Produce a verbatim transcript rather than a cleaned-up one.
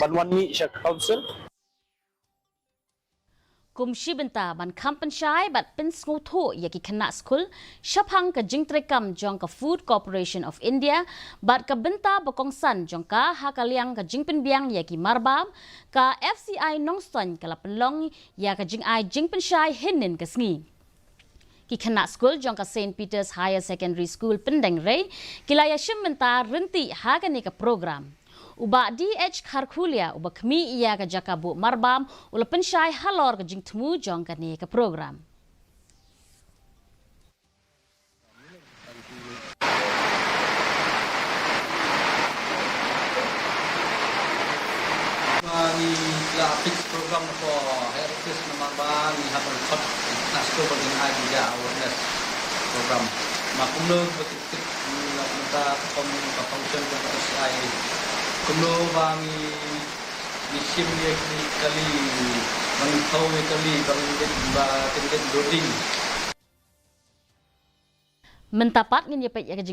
ban wan mih sha ka council. Kum shi bynta ban kham pynshai bad pynsngewthuh ïa ki khynnah skul shaphang ka jingtrei kam jong ka Food Corporation of India bad ka bynta ba kongsan jong ka ha ka liang ka jingpynbiang ïa ki marbam, ka F C I Nongstoiñ ka la pynlong ïa ka jingai jingpynshai hynnin ka sngi. Ki khynnah skul jong ka Saint Peter's Higher Secondary School Pyndengrei ki la ïashim bynta ryntih ha kane ka program. U Bah D H Kharkhulia uba khmih ïa ka jaka buh marbam u la pynshai halor ka jingthmu jong kane ka program. Ba ngi la fix program ko head office namar ba ngi hap ban khot na school ba ngin ai ja awareness program. Ma kumno ba tip tip ngi la mynta ka form ka function ba ka S I. Kumno ba ngi ngi shim ïa ki kali, ba ngi thaw ïa kali, ba ngi leit, ba kin leit loading. Mynta pat ngin ïa peit ïa ka jing